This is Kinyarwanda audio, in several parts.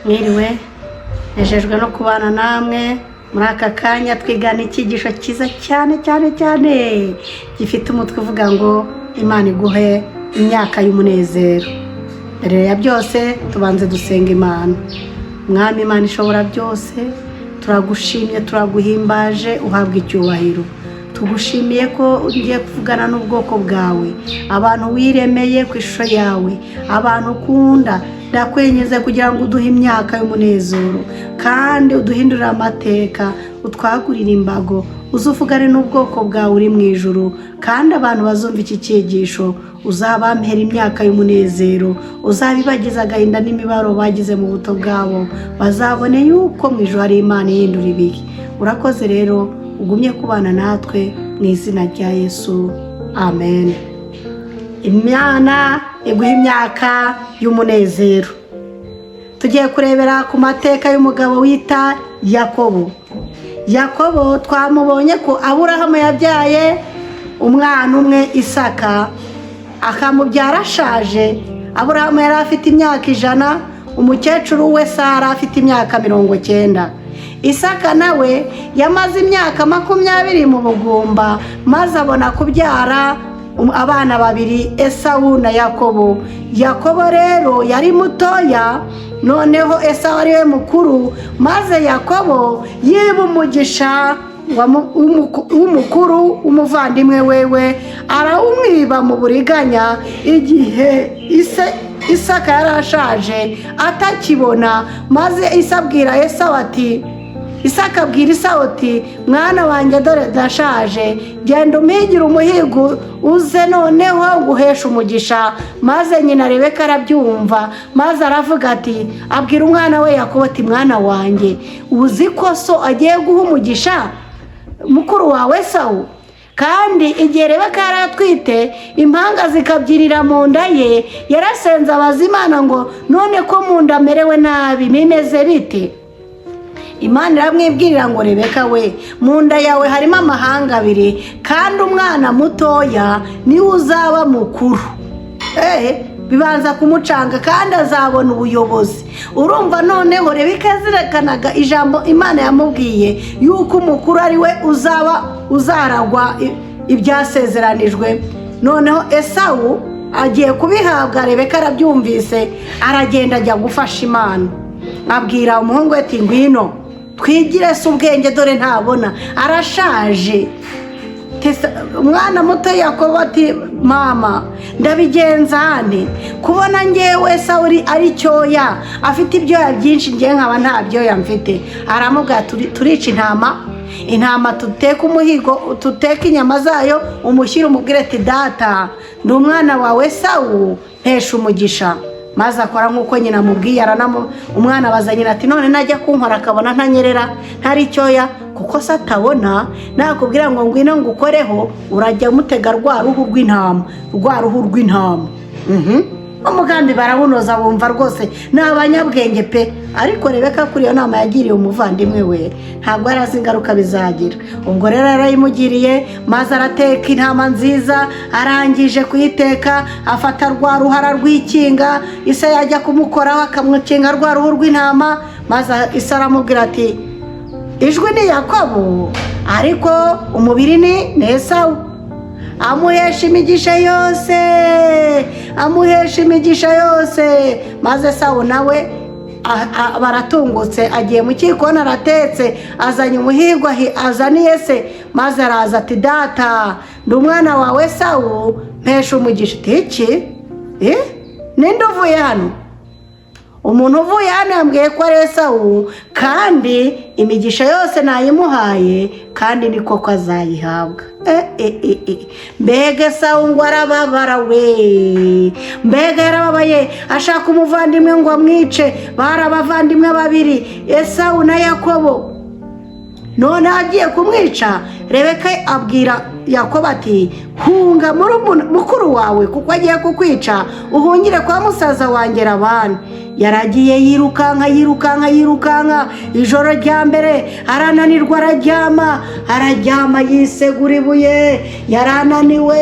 Mwiriwe, nejejwe no kubana namwe muri aka kanya twigana icyigisho cyiza cyane cyane cyane gifite umutwe uvuga ngo Imana iguhe imyaka y'umunezero. Mbere ya byose tubanze dusenga Imana. Mwami Imana ishobora byose, turagushimye, turaguhimbaje, uhabwa icyubahiro. Tugushimiye ko ugiye kuvugana n'ubwoko bwawe, abantu wiremeye ku ishusho yawe, abantu ukunda. Ndakwenyeze kugira ngo uduhe imyaka y'umunezero kandi uduhindurire amateka, utwagurire imbago, uze uvugane n'ubwoko bwawe uri mu ijuru, kandi abantu bazumva iki cyigisho uzabampera imyaka y'umunezero, uzabibagiza agahinda n'imibabaro bagize mu buto bwabo, bazabone yuko mu ijuru hari Imana ihindura ibihe. Urakoze rero, ugumye kubana natwe mu izina rya Yesu, amen. Imana iguha imyaka y'umunezero. Tugiye kurebera ku mateka y'umugabo wita Yakobo. Yakobo twamubonye ko Aburahamu yabyaye umwana umwe, Isaka, akamubyara ashaje. Aburahamu yari afite imyaka 100, umukecuru we Sara afite imyaka 90. Isaka nawe yamaze imyaka 20 mu bugumba, maze abona kubyara abana babiri, Esawu na Yakobo. Yakobo rero yari mutoya, noneho Esawu ari we mukuru, maze Yakobo yiba umugisha w'umukuru w'umuvandimwe wewe, arawumwiba mu buriganya igihe ise Isaka yari ashaje atakibona. Maze ise abwira Esawu ati, Isaka abwira Esawu ati: "Mwana wanjye, dore ndashaje, genda umpigire umuhigo uze noneho nguheshe umugisha." Maze nyina Rebeka arabyumva, maze aravuga ati, abwira umwana we Yakobo ati: "Mwana wanjye, uzi ko so agiye guha umugisha mukuru wawe Esawu?" Kandi igihe Rebeka yari atwite, impanga zikabyirira mu nda ye, yarasenze abaza Imana ngo: "None ko mu nda amerewe nabi, bimeze bite?" Imana iramwibwirira ngo: "Rebeka we, mu nda yawe harimo amahanga abiri, kandi umwana mutoya niwe uzaba mukuru." Bibanza kumucanga, kandi azabona ubuyobozi. Urumva noneho Rebeka yazirikanaga ijambo Imana yamubwiye yuko umukuru ari we uzaba uzaragwa ibyasezeranijwe. Noneho Esawu agiye kubihabwa. Rebeka arabyumvise, aragenda ajya gufasha Imana. Abwira umuhungu we ati: "Ngwino twigire se ubwenge, dore ntabona, arashaje." Umwana muto Yakobo ati: "Mama, ndabigenza nte kubona ngewe Sawuri ari cyoya, afite ibyoya byinshi, ngewe nkaba nta byoya mfite?" Aramubwira: "Turica intama, intama tuteke umuhigo, tuteke inyama zayo, umushyire, umubwire ati: 'Data, ndi umwana wawe Sawu, mpesha umugisha.'" Maze akora nk'uko nyina amubwiye. Umwana abaza nyina ati: "None najya kunkora akabona ntanyerera, ntari cyoya?" Kuko se atabona, nakubwira ngo ngwino ngukoreho, urajya umutega rwa ruhu rw'intama, rwa ruhu rw'intama. Umugambi barawunoza, bumva rwose ni abanyabwenge pe. Ariko Rebeka kuri iyo nama yagiriye umuvandimwe we, ntabwo yari azi ingaruka bizagira. Ubwo rero yarayimugiriye, maze arateka intama nziza. Arangije kuyiteka, afata rwa ruhara rw'ikinga, ise yajya kumukoraho akamukinga rwa ruhu rw'intama. Maze ise aramubwira ati: "Ijwi ni Yakobo, ariko umubiri ni Esawu." Amuhesha imigisha yose, amuhesha imigisha yose. Maze Sawu nawe baratungutse, agiye mu kikoni, aratetse, azanye umuhigo azaniye se. Maze araza ati: "Data, ndi umwana wawe Sawu, mpesha umugisha." Ati: "Iki? Ninde uvuye hano? Umuntu uvuye hano yambwiye ko ari Esawu, kandi imigisha yose nayimuhaye, kandi ni koko azayihabwa." Mbega Esawu ngo arababara we! Mbega yarababaye, ashaka umuvandimwe ngo amwice. Bari abavandimwe babiri, Esawu na Yakobo. None agiye kumwica. Rebeka abwira Yakobo ati: Hunga mukuru wawe kuko agiye kukwica, uhungire kwa musaza wanjye Labani." Yaragiye, yirukanka, yirukanka, yirukanka. Ijoro rya mbere arananirwa, araryama, araryama, yisegura ibuye. Yarananiwe,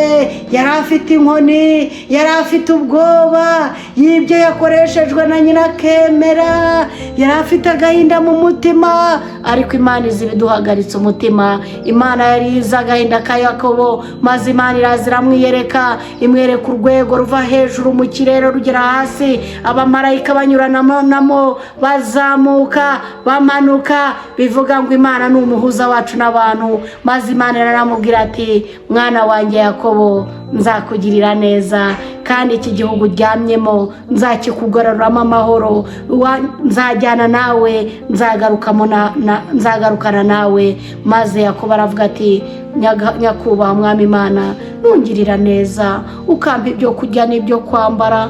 yari afite inkoni, yari afite ubwoba y'ibyo yakoreshejwe na nyina akemera, yari afite agahinda mu mutima. Ariko Imana izi ibiduhagaritse umutima. Imana yari izi agahinda ka Yakobo, maze Imana iraza iramwiyereka, imwereka urwego ruva hejuru mu kirere rugera hasi, abamarayika banyuranamo, bazamuka, bamanuka. Bivuga ngo Imana ni umuhuza wacu n'abantu. Maze Imana iramubwira ati: "Mwana wanjye Yakobo, nzakugirira neza, kandi iki gihugu uryamyemo nzakikugaruramo amahoro. Nzajyana nawe, nzagarukana nawe." Maze Yakobo aravuga ati: "Nyakubahwa mwami Imana, nungirira neza ukampa ibyo kurya n'ibyo kwambara,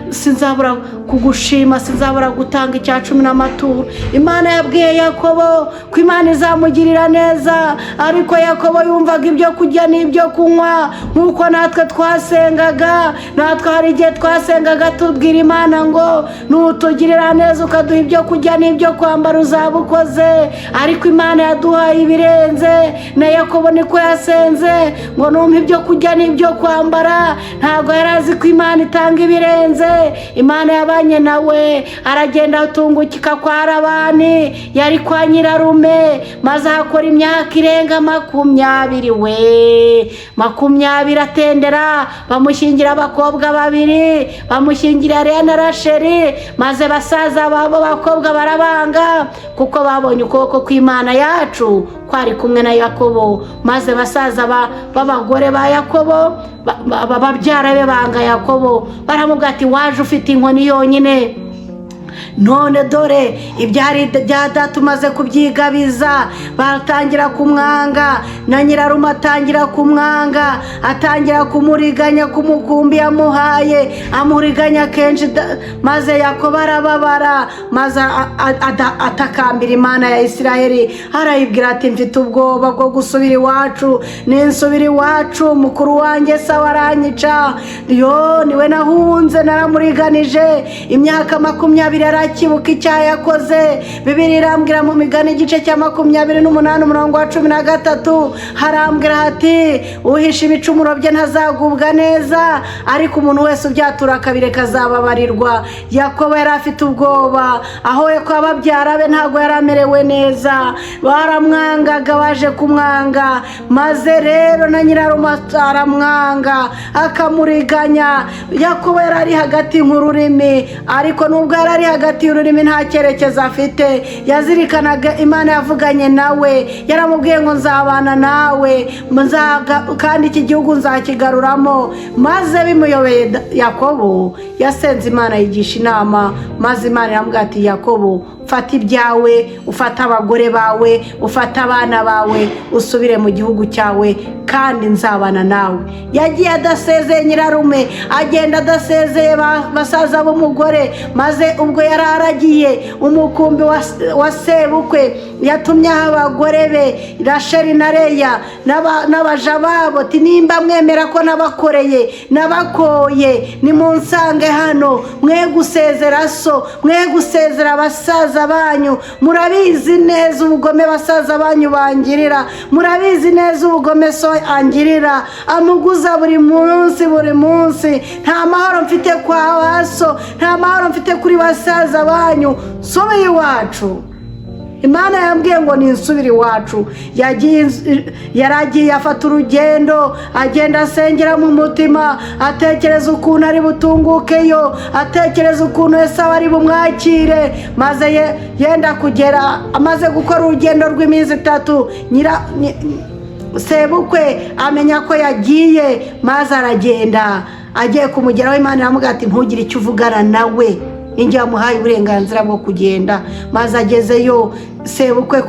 sinzabura kugushima, sinzabura gutanga icya cumi n'amaturo." Imana yabwiye Yakobo ko Imana izamugirira neza, ariko Yakobo yumvaga ibyo kurya n'ibyo kunywa, nk'uko natwe twasengaga. Natwe hari igihe twasengaga tubwira Imana ngo: "Nutugirira neza ukaduha ibyo kurya n'ibyo kwambara, uzaba ukoze." Ariko Imana yaduhaye ibirenze. Na Yakobo niko yasenze ngo: "Numpa ibyo kurya n'ibyo kwambara." Ntabwo yari azi ko Imana itanga ibirenze. Imana yabanye nawe, aragenda atungukika kwa Labani, yari kwa nyirarume, maze ahakora imyaka irenga 20 we, 20 atendera. Bamushyingira abakobwa babiri, bamushyingira Leya na Rasheli, maze basaza babo bakobwa barabanga kuko babonye ukuboko kw'Imana yacu kwari kumwe na Yakobo. Maze basaza b'abagore ba Yakobo, babyara be, banga Yakobo, baramubwira ati: "Waje ufite inkoni yonyine, none dore ibyari bya data umaze kubyigabiza." Batangira kumwanga, na nyirarume atangira kumwanga, atangira kumuriganya ku mukumbi yamuhaye, amuriganya kenshi. Maze Yakobo arababara, maze atakambira Imana ya Isiraheli, arayibwira ati: "Mfite ubwoba bwo gusubira iwacu. Ninsubira iwacu, mukuru wanjye sawa aranyica. Yo niwe nahunze, naramuriganije imyaka 20, yarakibuka icyaha yakoze." Bibiliya irambwira mu Migani igice cya 28 umurongo wa 13, harambwira hati: "Uhisha ibicumuro bye ntazagubwa neza, ariko umuntu wese ubyatura akabireka azababarirwa." Yakobo yari afite ubwoba aho kwa babyara be, ntabwo yari amerewe neza, baramwangaga, baje kumwanga. Maze rero na nyirarume aramwanga, akamuriganya. Yakobo yari ari hagati nk'ururimi, ariko nubwo yari ari hagati y'ururimi nta cyerekezo afite, yazirikanaga Imana yavuganye nawe. Yaramubwiye ngo: "Nzabana nawe, kandi iki gihugu nzakigaruramo." Maze bimuyobeye, Yakobo yasenze Imana, yigisha inama, maze Imana iramubwira ati: "Yakobo, fata ibyawe, ufate abagore bawe, ufate abana bawe, usubire mu gihugu cyawe, kandi nzabana nawe." Yagiye adasezeye nyirarume, agenda adasezeye basaza b'umugore. Maze ubwo yari aragiye umukumbi wa sebukwe, yatumyeho abagore be Rasheli na Leya n'abaja babo ati: "Nimba mwemera ko nabakoreye, nabakoye, nimunsange hano, mwe gusezera so, mwe gusezera basaza banyu. Murabizi neza ubugome basaza banyu bangirira, murabizi neza ubugome so angirira, amuguza buri munsi, buri munsi. Nta mahoro mfite kwa baso, nta mahoro mfite kuri basaza banyu. Subiye iwacu, Imana yambwiye ngo ninsubire iwacu." Yaragiye, afata urugendo, agenda asengera mu mutima, atekereza ukuntu ari butungukeyo, atekereza ukuntu Esawu ari bumwakire. Maze yenda kugera, amaze gukora urugendo rw'iminsi 3, sebukwe amenya ko yagiye, maze aragenda agiye kumugeraho. Imana iramubwira ati: "Ntugire icyo uvugana nawe." Ninjye wamuhaye uburenganzira bwo kugenda. Maze agezeyo, sebukwe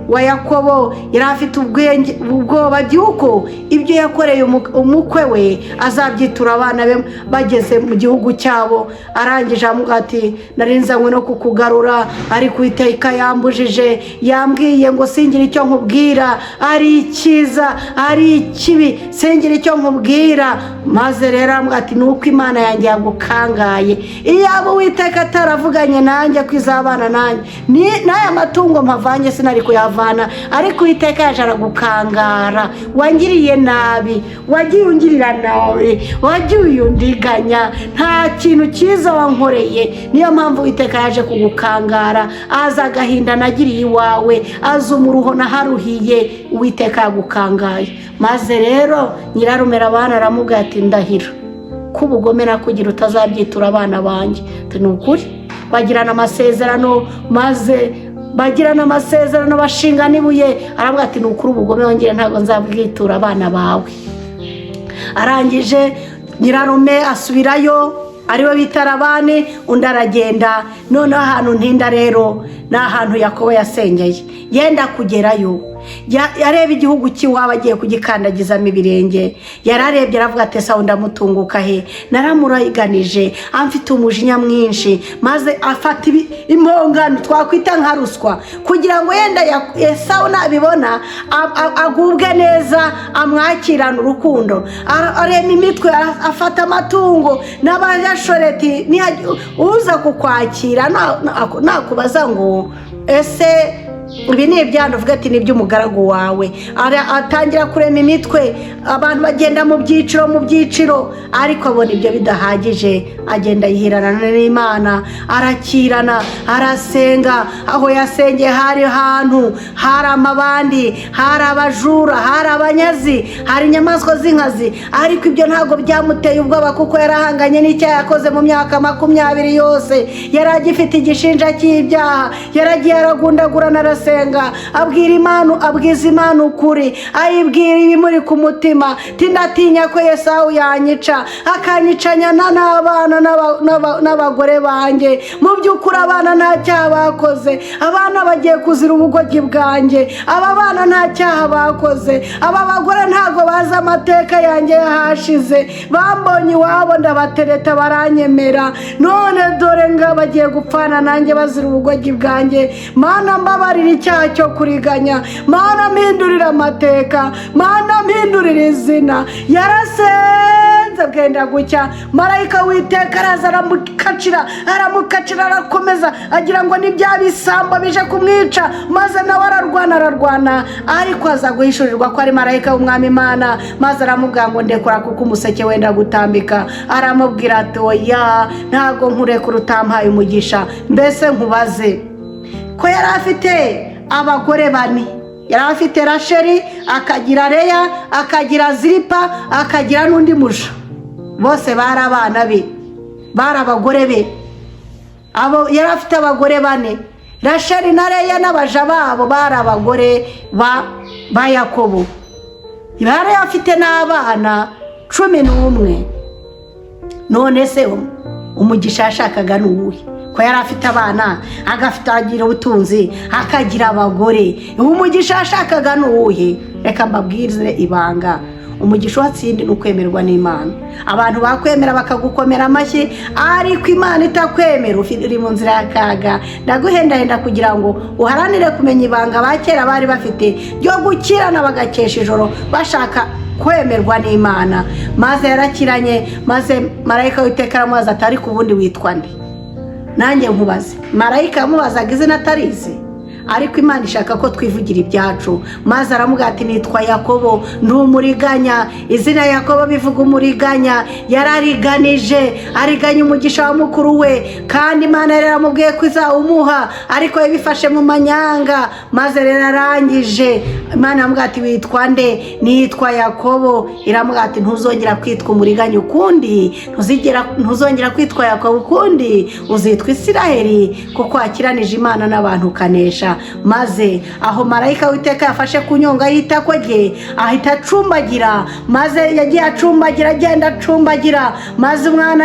wa Yakobo yari afite ubwenge, ubwoba by'uko ibyo yakoreye umukwe we azabyitura abana be bageze mu gihugu cyabo. Arangije aramubwira ati: "Nari nzanywe no kukugarura, ariko Uwiteka yambujije, yambwiye ngo singire icyo nkubwira, ari icyiza ari ikibi, singire icyo nkubwira." Maze rero aramubwira ati: "Ni uko Imana yanjye yagukangaye. Iyaba Uwiteka ataravuganye nanjye ko izabana nanjye, n'aya matungo mpavanye sinari kuyavana, ariko Uwiteka yaje aragukangara. Wangiriye nabi, wagiye ungirira nabi, wagiye undiganya, nta kintu cyiza wankoreye. Niyo mpamvu Uwiteka yaje kugukangara. Aza agahinda nagiriye iwawe, aza umuruho naharuhiye, Uwiteka yagukangaye." Maze rero nyirarume Labani aramubwira ati: "Ndahira ko ubugome nakugira utazabyitura abana banjye." Ati: "Ni ukuri." Bagirana amasezerano, maze bagirana amasezerano, bashinga n'ibuye. Aravuga ati: "Ni ukuri, ubugome wongere ntabwo nzabwitura abana bawe." Arangije nyirarume asubirayo, ariwe bita Labani, undi aragenda. Noneho ahantu ntinda rero ni ahantu Yakobo yasengeye yenda kugerayo. Yareba igihugu cy'iwabo agiye kugikandagizamo ibirenge. Yararebye aravuga ati: "Esawu ndamutunguka he? Naramuraganije, amfite umujinya mwinshi." Maze afata impongano twakwita nka ruswa, kugira ngo yenda Esawu nabibona agubwe neza, amwakirane urukundo. Arema imitwe, afata amatungo n'abanyashoreti. Uza kukwakira nakubaza ngo: "Ese ibi ni ibyana?" Uvuga ati: "Ni iby'umugaragu wawe." Atangira kurema imitwe, abantu bagenda mu byiciro mu byiciro, ariko abona ibyo bidahagije. Agenda yihirana n'Imana, arakirana, arasenga. Aho yasengeye hari ahantu hari amabandi, hari abajura, hari abanyazi, hari inyamaswa z'inkazi, ariko ibyo ntabwo byamuteye ubwoba, kuko yarahanganye n'icyaha yakoze mu myaka 20 yose. Yari agifite igishinja cy'ibyaha. Yaragiye aragundagurana, arasenga, abwira Imana, abwiza Imana ukuri, ayibwira ibimuri ku mutima. Tindatinya ko Esawu yanyica, akanyicanya n'abana n'abagore banjye. Mu by'ukuri abana nta cyaha bakoze, abana bagiye kuzira ubugoryi bwanjye. Aba bana nta cyaha bakoze, aba bagore ntabwo bazi amateka yanjye y'ahashize. Bambonye iwabo ndabatereta, baranyemera, none dore nga bagiye gupfana nanjye bazira ubugoryi bwanjye. Mana, mbabarira icyaha cyo kuriganya. Mana, mpindurira amateka. Mana, mpindurira izina. Yarasenze, bwenda gucya, marayika w'Iteka araza, aramukacira, aramukacira, arakomeza, agira ngo ni bya bisambo bije kumwica, maze nawe ararwana, ararwana, ariko aza guhishurirwa ko ari marayika w'Umwami Imana. Maze aramubwira ngo: "Ndekura, kuko umuseke wenda gutambika." Aramubwira ati: "Oya, ntabwo nkurekura utampaye umugisha." Mbese nkubaze, ko yari afite abagore bane, yari afite Rasheli, akagira Leya, akagira Ziripa, akagira n'undi muja, bose bari abana be, bari abagore be. Abo yari afite abagore bane, Rasheli na Leya n'abaja babo, bari abagore ba Yakobo. Yari afite n'abana 11. None se umugisha yashakaga ni uwuhe, ko yari afite abana, agafite, agira ubutunzi, akagira abagore? Umugisha yashakaga ni uwuhe? Reka mbabwirize ibanga. Umugisha uhatsinda ni ukwemerwa n'Imana. Abantu bakwemera, bakagukomera amashyi, ariko Imana itakwemera, uri mu nzira y'akaga. Ndaguhendahenda kugira ngo uharanire kumenya ibanga ba kera bari bafite ryo gukirana, bagakesha ijoro bashaka kwemerwa n'Imana. Maze yarakiranye, maze marayika w'Iteka aramubaza ati: "Ariko ubundi witwa nde?" Nanjye nkubaze, marayika yamubazaga izina atarizi, ariko Imana ishaka ko twivugira ibyacu. Maze aramubwira ati: "Nitwa Yakobo, ndi umuriganya." Izina Yakobo bivuga umuriganya. Yarariganije, ariganya umugisha wa mukuru we, kandi Imana yari yaramubwiye ko izawumuha, ariko yabifashe mu manyanga. Maze rero arangije, Imana iramubwira ati: "Witwa nde?" "Nitwa Yakobo." Iramubwira ati: "Ntuzongera kwitwa umuriganya ukundi, ntuzongera kwitwa Yakobo ukundi, uzitwa Isiraheli, kuko wakiranije Imana n'abantu ukanesha." Maze aho marayika w'Iteka yafashe ku nyonga y'itako rye, ahita acumbagira. Maze yagiye acumbagira, agenda acumbagira. Maze umwana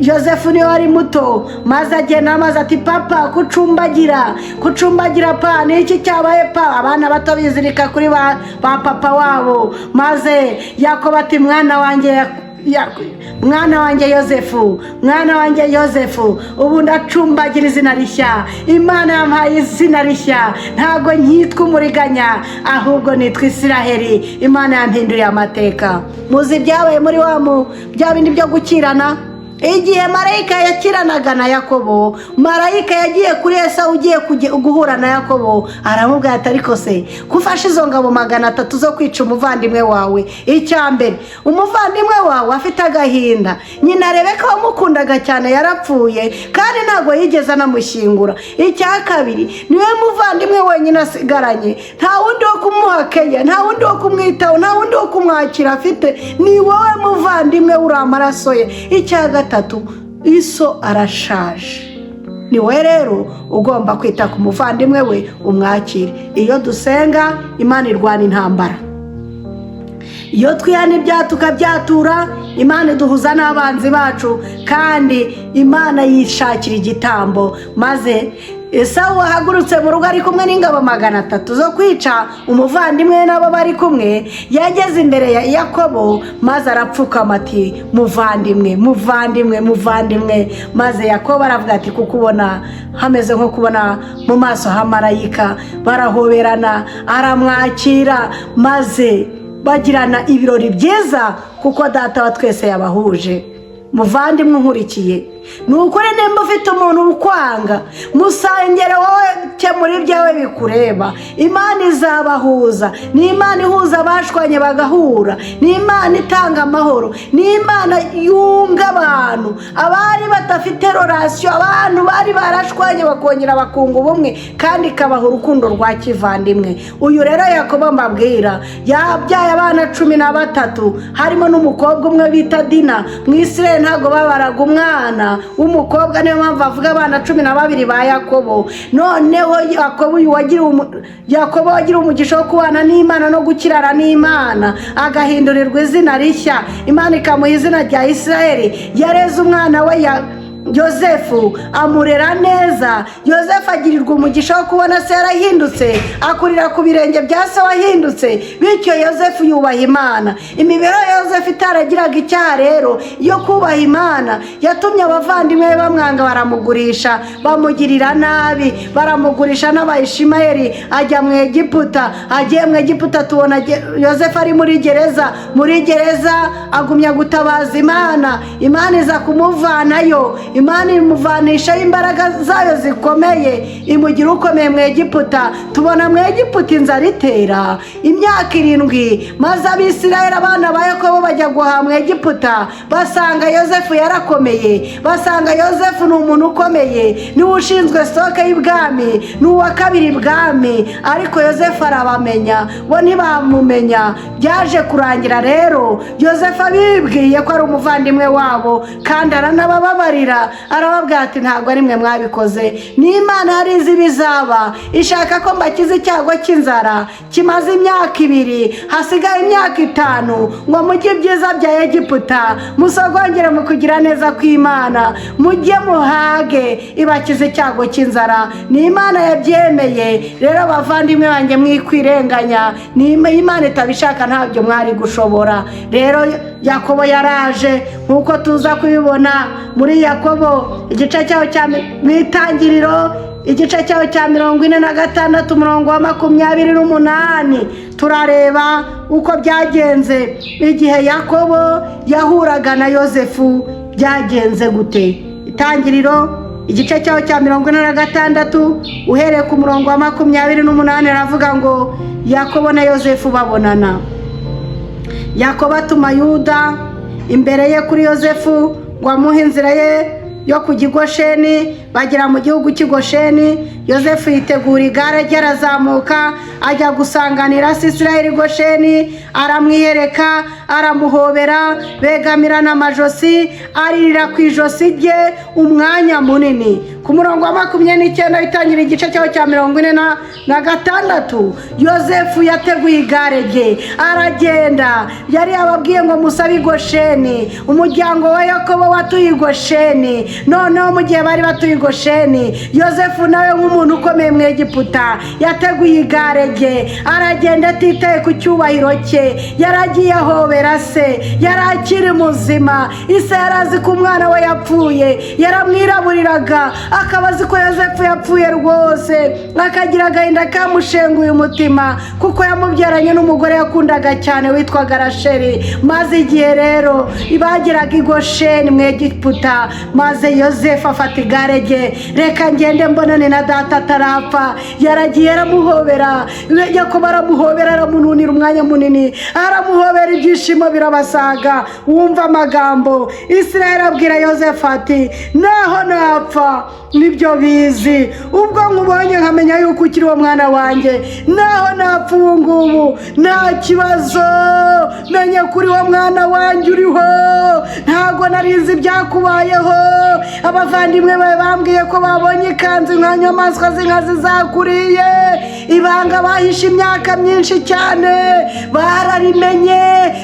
Yosefu niwe wari muto, maze agenda, maze ati: "Papa, kucumbagira, kucumbagira pa, ni iki cyabaye pa?" Abana bato bizirika kuri ba papa wabo. Maze Yakobo ati: "Mwana wanjye, mwana wanjye Yosefu, mwana wanjye Yosefu, ubu ndacumbagira izina rishya. Imana yampaye izina rishya, ntabwo nkitwa umuriganya, ahubwo nitwa Isiraheli. Imana yampinduriye amateka." Muzi ibyabaye muri wa mu bya bindi byo gukirana. Igihe marayika yakiranaga na Yakobo, marayika yagiye kuri Esawu ugiye guhura na Yakobo, aramubwira ati: "Ariko se kufashe izo ngabo 300 zo kwica umuvandimwe wawe? Icya mbere, umuvandimwe wawe afite agahinda. Nyina Rebeka wamukundaga cyane yarapfuye, kandi ntabwo yigeze anamushyingura. Icya kabiri, niwe muvandimwe wenyine asigaranye. Nta wundi wo kumuha keya, nta wundi wo kumwitaho, nta wundi wo kumwakira afite. Ni wowe muvandimwe, uri amaraso ye. Icya gatatu, iso arashaje. Ni wowe rero ugomba kwita ku muvandimwe we, umwakire." Iyo dusenga, Imana irwana intambara. Iyo twihana ibyaha tukabyatura, Imana iduhuza n'abanzi bacu, kandi Imana yishakira igitambo. Maze Esawu wahagurutse mu rugo ari kumwe n'ingabo 300 zo kwica umuvandimwe we n'abo bari kumwe, yageze imbere ya Yakobo maze arapfukama ati: "Muvandimwe, muvandimwe, muvandimwe." Maze Yakobo aravuga ati: "Kukubona hameze nko kubona mu maso ha marayika." Barahoberana, aramwakira, maze bagirana ibirori byiza kuko Data wa twese yabahuje. Muvandimwe unkurikiye, ni ukuri nimba ufite umuntu ukwanga, musangere wowe, kemura ibyawe bikureba, Imana izabahuza. Ni Imana ihuza abashwanye bagahura, ni Imana itanga amahoro, ni Imana yunga abantu abari badafite relation, abantu bari barashwanye bakongera bakunga ubumwe, kandi ikabaha urukundo rwa kivandimwe. Uyu rero Yakobo mbabwira yabyaye abana 13, harimo n'umukobwa umwe bita Dina. Mu Isirayeli ntabwo babaraga umwana w'umukobwa, niyo mpamvu avuga abana 12 ba Yakobo. Noneho Yakobo uyu Yakobo wagiriwe umugisha wo kubana n'Imana no gukirana n'Imana, agahindurirwa izina rishya, Imana ikamuha izina rya Isirayeli, yareze umwana we ya Yosefu, amurera neza. Yosefu agirirwa umugisha wo kubona se yarahindutse, akurira ku birenge bya se wahindutse. Bityo Yosefu yubaha Imana. Imibereho ya Yosefu itaragiraga icyaha rero yo kubaha Imana yatumye abavandimwe be bamwanga, baramugurisha, bamugirira nabi, baramugurisha n'Abayishimayeli, ajya mu Egiputa. Agiye mu Egiputa, tubona Yosefu ari muri gereza. Muri gereza agumya gutabaza Imana, Imana iza kumuvanayo. Imana imuvanishaho imbaraga zayo zikomeye, imugira ukomeye mu Egiputa. Tubona mu Egiputa inzara itera imyaka 7, maze Abisirayeli, abana ba Yakobo, bajya guhaha mu Egiputa, basanga Yosefu yarakomeye, basanga Yosefu ni umuntu ukomeye, niwe ushinzwe stock y'ibwami, ni uwa kabiri ibwami. Ariko Yosefu arabamenya, bo ntibamumenya. Byaje kurangira rero Yosefu abibwiye ko ari umuvandimwe wabo, kandi aranabababarira, arababwira ati: "Ntabwo ari mwe mwabikoze, ni Imana yari izi ibizaba, ishaka ko mbakiza icyago cy'inzara kimaze imyaka 2, hasigaye imyaka 5 ngo mujye ibyiza bya Egiputa, musogongere mu kugira neza kw'Imana, mujye muhage, ibakize icyago cy'inzara. Ni Imana yabyemeye." Rero bavandimwe banjye, mwikwirenganya, ni Imana itabishaka ntabyo mwari gushobora. Rero Yakobo yaraje, nk'uko tuza kubibona muri Yakobo igice cyaho cya mu Itangiriro, igice cyaho cya 46, umurongo wa 28, turareba uko byagenze igihe Yakobo yahuraga na Yosefu. Byagenze gute? Itangiriro igice cyaho cya 46, uhereye ku murongo wa 28, aravuga ngo: Yakobo na Yosefu babonana. Yakobo atuma Yuda imbere ye kuri Yosefu ngo amuhe inzira ye yo kujya i Gosheni. Bagera mu gihugu cy'i Gosheni, Yosefu yitegura igare rye, arazamuka ajya gusanganira se Isirayeli i Gosheni, aramwiyereka. Aramuhobera, begamirana amajosi, aririra ku ijosi rye umwanya munini. Ku murongo wa 29 itangira igice cyaho cya 46, Yosefu yateguye igare rye, aragenda. Yari yababwiye ngo musabe i Gosheni. Umuryango wa Yakobo watuye i Gosheni. Noneho mu gihe bari batuye i Gosheni, Yosefu nawe nk'umuntu ukomeye mu Egiputa yateguye igare rye, aragenda atitaye ku cyubahiro cye. Yaragiye ahobera se, yari akiri muzima. Ise yari azi ko umwana we yapfuye, yaramwiraburiraga, akaba azi ko Yosefu yapfuye rwose, akagira agahinda kamushenguye umutima, kuko yamubyaranye n'umugore yakundaga cyane witwaga Rasheli. Maze igihe rero bageraga i Gosheni mu Egiputa, maze Yosefu afata igare rye: "Reka ngende mbonane na data atarapfa." Yaragiye aramuhobera. Yakobo aramuhobera, aramununira umwanya munini, aramuhobera, ibyishimo birabasaga. Wumva amagambo Israel abwira Yosefu ati: "Naho napfa nibyo bizi, ubwo nkubonye nkamenya yuko ukiri uwo mwana wanjye, naho napfa ubu ngubu nta kibazo, menye kuri uwo mwana wanjye uriho. Ntabwo narizi ibyakubayeho. Abavandimwe bawe bambwiye ko babonye ikanzu nka nyamaswa z'inkazi zakuriye." Ibanga bahishe imyaka myinshi cyane bararimenye,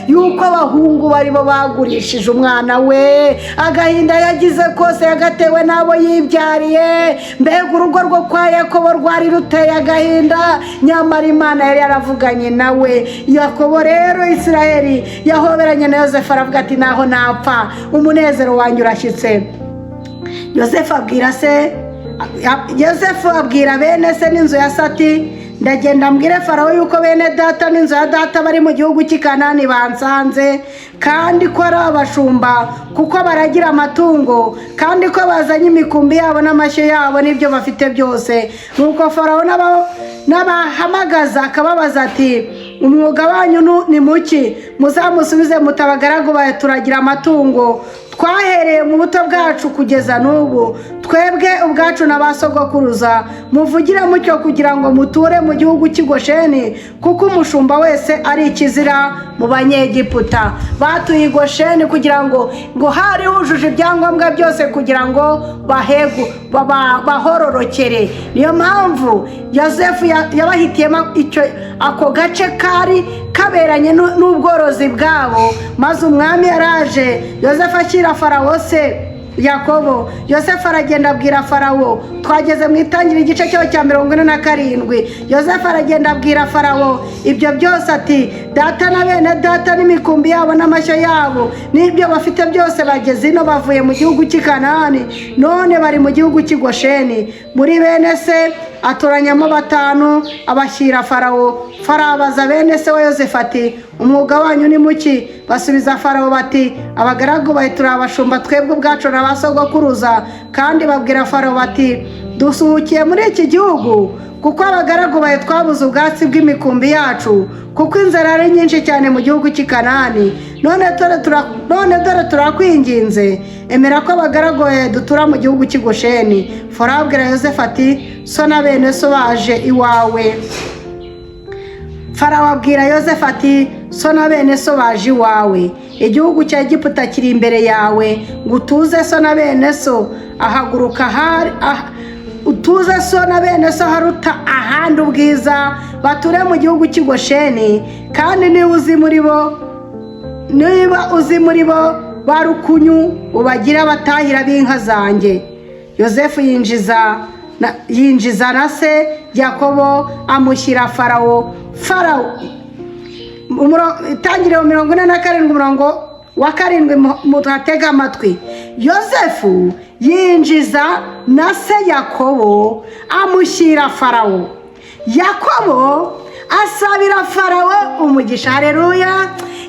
yuko abahungu barimo bagurishije umwana we. Agahinda yagize kose yagatewe n'abo yibyariye. Mbega urugo rwo kwa Yakobo rwari ruteye agahinda! Nyamara Imana yari yaravuganye nawe. Yakobo rero, Israheli, yahoberanye na Yosefu, aravuga ati: "Naho napfa, umunezero wanjye urashyitse." Yosefu abwira se, Yosefu abwira bene se n'inzu ya se ati: "Ndagenda mbwire Farawo yuko bene data n'inzu ya data bari mu gihugu cy'i Kanani bansanze, kandi ko ari abashumba kuko baragira amatungo, kandi ko bazanye imikumbi yabo n'amashyo yabo n'ibyo bafite byose." Nuko Farawo n'abahamagaza akababaza ati: "Umwuga wanyu ni muki?" Muzamusubize muti: "Abagaragu bawe turagira amatungo, twahereye mu buto bwacu kugeza n'ubu, twebwe ubwacu na ba sogokuruza. Muvugire mutyo kugira ngo muture mu gihugu cy'i Gosheni, kuko umushumba wese ari ikizira mu Banyegiputa." Batuye i Gosheni kugira ngo hari hujuje ibyangombwa byose kugira ngo bahegu bahororokere. Niyo mpamvu Yosefu yabahitiyemo icyo ako gace kari kaberanye n'ubworozi bwabo. Maze umwami yaraje, Yosefu ashyira Farawo se Yakobo. Yosefu aragenda abwira Farawo. Twageze mu itangira igice cyaho cya 47. Yosefu aragenda abwira Farawo ibyo byose, ati: "Data na bene data n'imikumbi yabo n'amashyo yabo n'ibyo bafite byose bageze ino bavuye mu gihugu cy'i Kanani, none bari mu gihugu cy'i Gosheni." Muri bene se atoranyamo batanu, abashyira Farawo. Farawo abaza bene se wa Yosefu ati: "Umwuga wanyu ni muki?" Basubiza Farawo bati: "Abagaragu bawe turi abashumba, twebwe ubwacu na ba sogokuruza." Kandi babwira Farawo bati: "Dusuhukiye muri iki gihugu kuko abagaragu bawe twabuze ubwatsi bw'imikumbi yacu, kuko inzara ari nyinshi cyane mu gihugu cy'i Kanani. None dore turakwinginze, emera ko abagaragu bawe dutura mu gihugu cy'i Gosheni." Farawo abwira Yosefu ati: "So na bene so baje iwawe." Farawo abwira Yosefu ati: "So na bene so baje iwawe. Igihugu cya Egiputa kiri imbere yawe, ngo utuze so na bene so ahaguruka ahari utuze so na bene so haruta ahandi ubwiza, bature mu gihugu cy'i Gosheni. Kandi niba uzi muri bo ba rukunyu, ubagire abatahira b'inka zanjye." Yosefu yinjiza na se Yakobo, amushyira Farawo. Farawo, itangiriro 47, umurongo wa 7, muhatege amatwi. Yosefu yinjiza na se Yakobo, amushyira Farawo. Yakobo asabira Farawo umugisha. Hareruya!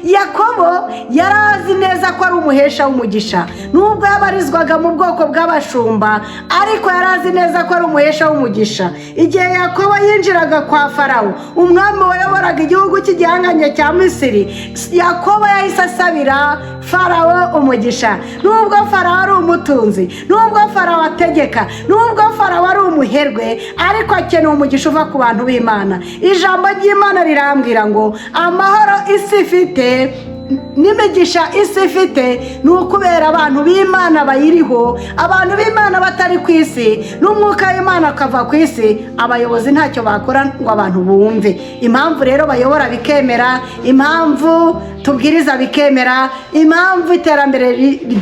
Yakobo yari azi neza ko ari umuhesha w'umugisha. Nubwo yabarizwaga mu bwoko bw'abashumba, ariko yari azi neza ko ari umuhesha w'umugisha. Igihe Yakobo yinjiraga kwa Farawo, umwami wayoboraga igihugu cy'igihangange cya Misiri, Yakobo yahise asabira Farawo umugisha. Nubwo Farawo ari umutunzi, nubwo Farawo ategeka, nubwo Farawo ari umuherwe, ariko akeneye umugisha uva ku bantu b'Imana. Ijambo ry'Imana rirambwira ngo amahoro isi ifite N'imigisha isi ifite ni ukubera abantu b'Imana bayiriho. Abantu b'Imana batari ku isi n'umwuka w'Imana akava ku isi, abayobozi ntacyo bakora ngo abantu bumve. Impamvu rero bayobora bikemera, impamvu tubwiriza bikemera, impamvu iterambere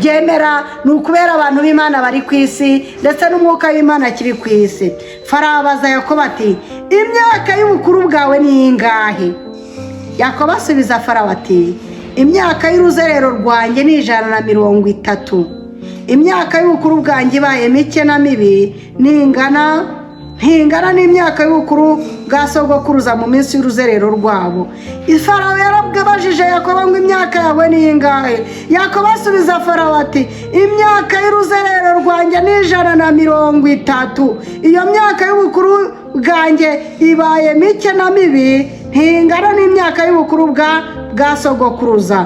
ryemera, ni ukubera abantu b'Imana bari ku isi, ndetse n'umwuka w'Imana akiri ku isi. Farawo abaza Yakobo ati: "Imyaka y'ubukuru bwawe ni ingahe?" Yakobo asubiza Farawo ati: "Imyaka y'uruzerero rwanjye ni 130. Imyaka y'ubukuru bwanjye ibaye mike na mibi, ntingana n'imyaka y'ubukuru bwa sogokuruza mu minsi y'uruzerero rwabo." Farawo yarabwabajije Yakobo ngo: "Imyaka yawe ni ingahe?" Yakobo asubiza Farawo ati: "Imyaka y'uruzerero rwanjye ni 130. Iyo myaka y'ubukuru bwanjye ibaye mike na mibi, ntingana n'imyaka y'ubukuru bwa sogokuruza."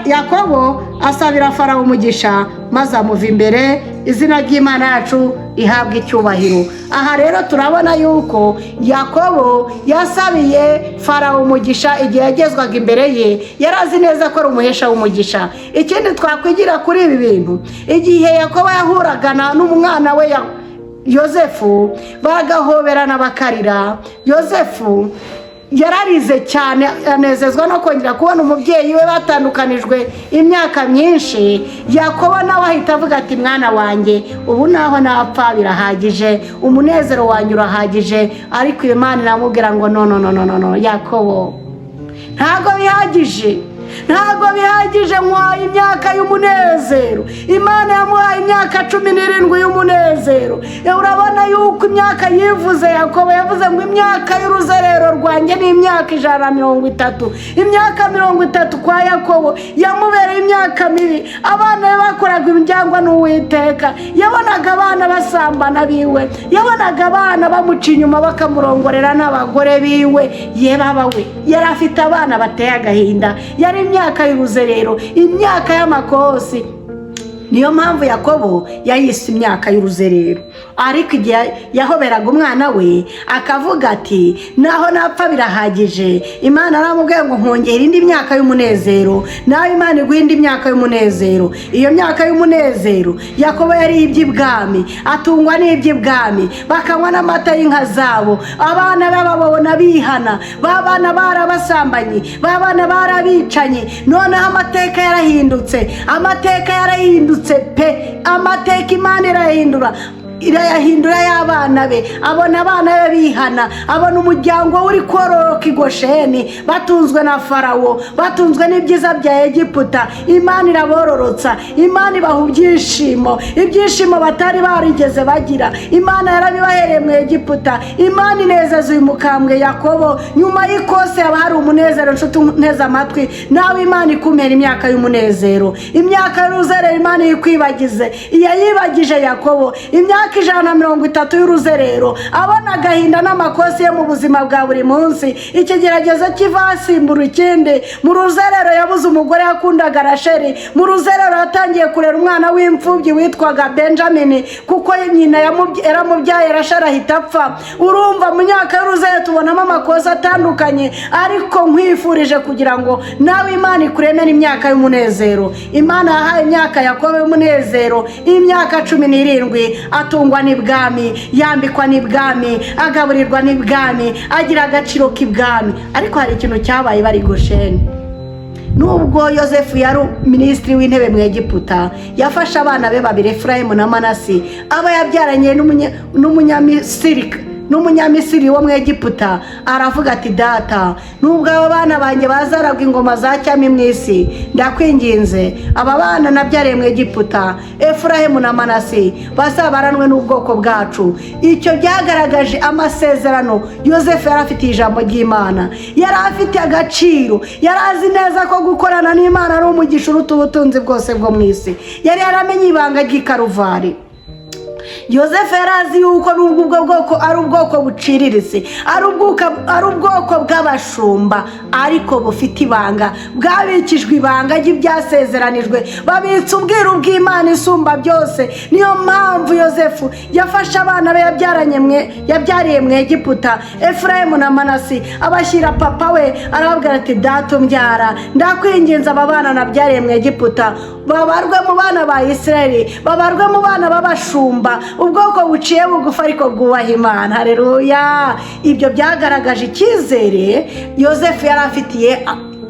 Yakobo asabira Farawo umugisha, maze amuva imbere. Izina ry'Imana yacu ihabwa icyubahiro. Aha rero turabona yuko Yakobo yasabiye Farawo umugisha igihe yagezwaga imbere ye. Yari azi neza ko ari umuhesha w'umugisha. Ikindi twakwigira kuri ibi bintu, igihe Yakobo yahuraga n'umwana we Yosefu, bagahoberana bakarira, Yosefu yararize cyane, anezezwa no kongera kubona umubyeyi we batandukanijwe imyaka myinshi. Yakobo nawe ahita avuga ati: "Mwana wanjye, ubu naho napfa birahagije, umunezero wanjye urahagije." Ariko Imana iramubwira ngo: "No, no, no, no, no, no, Yakobo, ntabwo bihagije, ntabwo bihagije. Nkwaye imyaka y'umunezero." Imana yamuhaye imyaka 17 y'umunezero. Urabona yuko imyaka yivuze, Yakobo yavuze ngo: "Imyaka y'uruzerero rwanjye ni imyaka 130." Imyaka 30 kwa Yakobo yamubereye imyaka mibi. Abana be bakoraga ibyangwa n'Uwiteka. Yabonaga abana basambana biwe, yabonaga abana bamuca inyuma, bakamurongorera n'abagore biwe. Ye baba we, yari afite abana bateye agahinda. Yari imyaka y'uruzerero, imyaka y'amakosi. Niyo mpamvu Yakobo yayise imyaka y'uruzerero. Ariko igihe yahoberaga umwana we akavuga ati: "Naho napfa birahagije," Imana aramubwiye ngo: "Nkongera indi myaka y'umunezero." Nawe Imana iguha indi myaka y'umunezero. Iyo myaka y'umunezero, Yakobo yari iby'ibwami, atungwa n'iby'ibwami, bakanywa n'amata y'inka zabo. Abana be bababona bihana. Ba bana barabasambanyi, ba bana barabicanye. Noneho amateka yarahindutse, amateka yarahindutse pe. Amateka Imana irayahindura, irayahindura y'abana be. Abona abana be bihana, abona umuryango we uri kororoka i Gosheni, batunzwe na Farawo, batunzwe n'ibyiza bya Egiputa. Imana irabororotsa, Imana ibaha ibyishimo, ibyishimo batari barigeze bagira. Imana yarabibahereye mu Egiputa. Imana inezeza uyu mukambwe Yakobo. Nyuma y'ikose haba hari umunezero. Nshuti nteze amatwi, nawe Imana ikumera imyaka y'umunezero, imyaka y'uruzerero Imana yikwibagize iyayibagije Yakobo imyaka 130 y'uruzerero, abona agahinda n'amakosi ye mu buzima bwa buri munsi, ikigeragezo kiva hasimbura ikindi. Mu ruzerero yabuze umugore yakundaga, Rasheli. Mu ruzerero yatangiye kurera umwana w'imfubyi witwaga Benjamin, kuko nyina yaramubyaye, Rasheli ahita apfa. Urumva, mu myaka y'uruzerero tubonamo amakosa atandukanye, ariko nkwifurije kugira ngo nawe Imana ikuremere imyaka y'umunezero. Imana yahaye imyaka Yakobo y'umunezero imyaka 17. Atungwa n'ibwami, yambikwa n'ibwami, agaburirwa n'ibwami, agira agaciro k'ibwami. Ariko hari ikintu cyabaye bari Gosheni. Nubwo Yosefu yari minisitiri w'intebe mu Egiputa, yafashe abana be babiri, Efurayimu na Manasi, aba yabyaranye n'Umunyamisiri wo mu Egiputa. Aravuga ati: "Data, nubwo aba bana banjye bazaragwa ingoma za cyami mu isi, ndakwinginze, aba bana nabyariye mu Egiputa, Efurayimu na Manasi, bazabaranwe n'ubwoko bwacu." Icyo byagaragaje amasezerano Yosefu yari afitiye ijambo ry'Imana. Yari afite agaciro, yari azi neza ko gukorana n'Imana ari umugisha uruta ubutunzi bwose bwo mu isi. Yari yaramenye ibanga ry'i Karuvari. Yosefu yari azi yuko nubwo ubwo bwoko ari ubwoko buciriritse, ari ubwoko bw'abashumba, ariko bufite ibanga, bwabikijwe ibanga ry'ibyasezeranijwe, babitse ubwiru bw'Imana isumba byose. Niyo mpamvu Yosefu yafashe abana be yabyariye mu Egiputa, Efurayimu na Manasi, abashyira papa we, arababwira ati: "Data umbyara, ndakwinginze, aba bana nabyariye mu Egiputa babarwe mu bana ba Isirayeli, babarwe mu bana b'abashumba, ubwoko buciye bugufi ariko bwubaha Imana." Hareruya! Ibyo byagaragaje icyizere Yosefu yari afitiye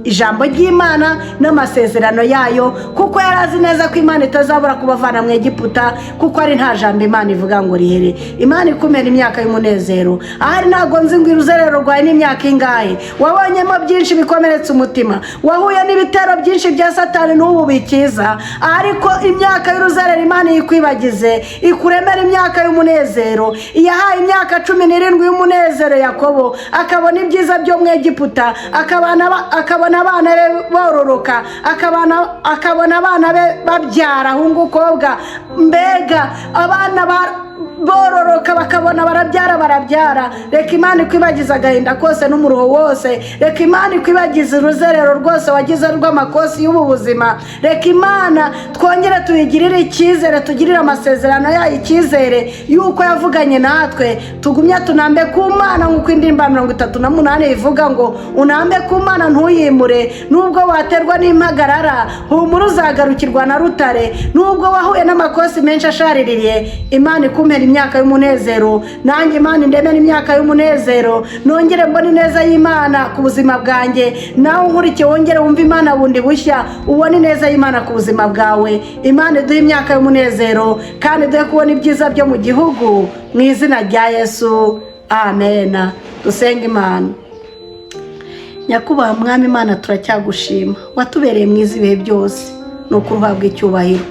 ijambo ry'Imana n'amasezerano yayo, kuko yari azi neza ko Imana itazabura kubavana mu Egiputa, kuko ari nta jambo Imana ivuga ngo rihere. Imana ikumera imyaka y'umunezero. Ahari ntabwo nzi ngo uruzerero rwawe n'imyaka ingahe, wabonyemo byinshi bikomeretsa umutima, wahuye n'ibitero byinshi bya Satani n'ubu bikiza, ariko imyaka y'uruzerero Imana yikwibagize, ikuremera imyaka y'umunezero. Iyahaye imyaka 17 y'umunezero Yakobo, akabona ibyiza byo mu Egiputa, akabona abana be bororoka, akabona abana be babyara ahungu, ukobwa, mbega abana bororoka, bakabona barabyara, barabyara. Reka Imana ikwibagize agahinda kose n'umuruho wose. Reka Imana ikwibagize uruzerero rwose wagize rw'amakosi y'ubu buzima. Reka Imana twongere tuyigirire icyizere, tugirire amasezerano yayo icyizere y'uko yavuganye natwe. Tugumye tunambe ku Mana, nk'uko indirimbo ya 38 ivuga ngo: "Unambe ku Mana ntuyimure, nubwo waterwa n'impagarara, humura uzagarukirwa na rutare." Nubwo wahuye n'amakosi menshi ashaririye, Imana ikumera imyaka y'umunezero. Nanjye Imana indemera imyaka y'umunezero, nongere mbone ineza y'Imana ku buzima bwanjye. Nawe unkurikiye, wongere wumve Imana bundi bushya, ubone ineza y'Imana ku buzima bwawe. Imana iduhe imyaka y'umunezero kandi iduhe kubona ibyiza byo mu gihugu, mu izina rya Yesu, amena. Dusenga Imana. Nyakubahwa Mwami Imana, turacyagushima, watubereye mwiza ibihe byose, ni ukuri uhabwa icyubahiro.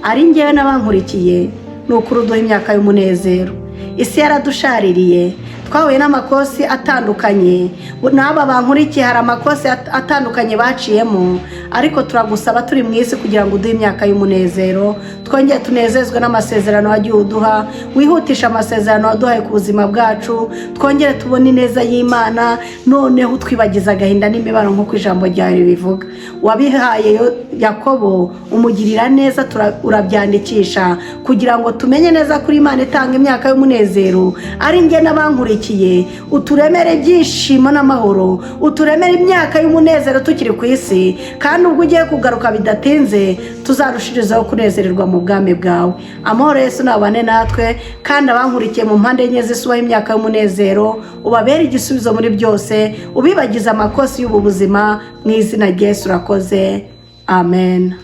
Ari ngewe n'abankurikiye, ni ukuri uduha imyaka y'umunezero. Isi yaradushaririye, twahuye n'amakosi atandukanye, n'aba bankurikiye hari amakosi atandukanye baciyemo, ariko turagusaba turi mu isi kugira ngo uduhe imyaka y'umunezero, twongere tunezezwe n'amasezerano wagiye uduha, wihutisha amasezerano waduhaye ku buzima bwacu, twongere tubone ineza y'Imana, noneho utwibagiza agahinda n'imibabaro nk'uko ijambo ryawe ribivuga. Wabihaye Yakobo, umugirira neza, urabyandikisha kugira ngo tumenye neza kuri Imana itanga imyaka y'umunezero. Ari njye n'abankurikiye, uturemere ibyishimo n'amahoro, uturemere imyaka y'umunezero tukiri ku isi, kandi ubwo ugiye kugaruka bidatinze tuzarushirizaho kunezererwa mu bwami bwawe. Amahoro Yesu nabane natwe, kandi abankurikiye mu mpande enye z'isi ubahe imyaka y'umunezero, ubabere igisubizo muri byose, ubibagize amakosi y'ubu buzima, mu izina rya Yesu urakoze, amen.